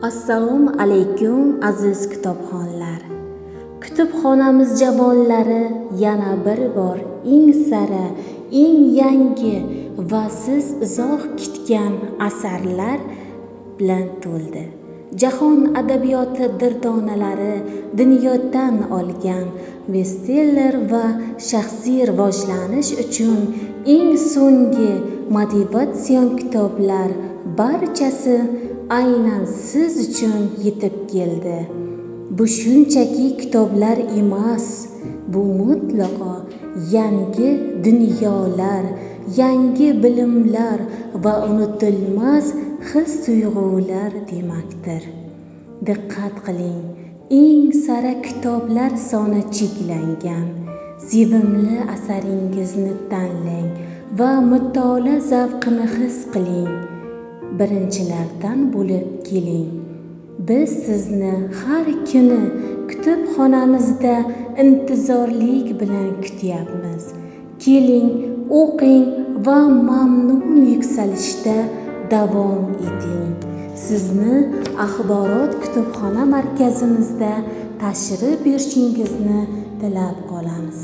Assalomu alaykum, aziz kitobxonlar. Kutubxonamiz javonlari yana bir bor eng sara, eng yangi va siz uzoq kutgan asarlar bilan to'ldi. Jahon adabiyoti durdonalari, dunyo tan olgan bestseller va shaxsiy rivojlanish uchun eng so'nggi motivatsion kitoblar barchasi aynan siz uchun yetib keldi. Bu shunchaki kitoblar emas, bu mutlaqo yangi dunyolar, yangi bilimlar va unutilmas his-tuyg'ular demakdir. Diqqat qiling, eng sara kitoblar soni cheklangan. Sevimli asaringizni tanlang va mutolaa zavqini his qiling. Birinchilardan bo'lib keling. Biz sizni har kuni kutubxonamizda intizorlik bilan kutyapmiz. Keling, o'qing va mamnun yuksalishda davom eting. Sizni axborot kutubxona markazimizda tashrif buyurishingizni tilab qolamiz.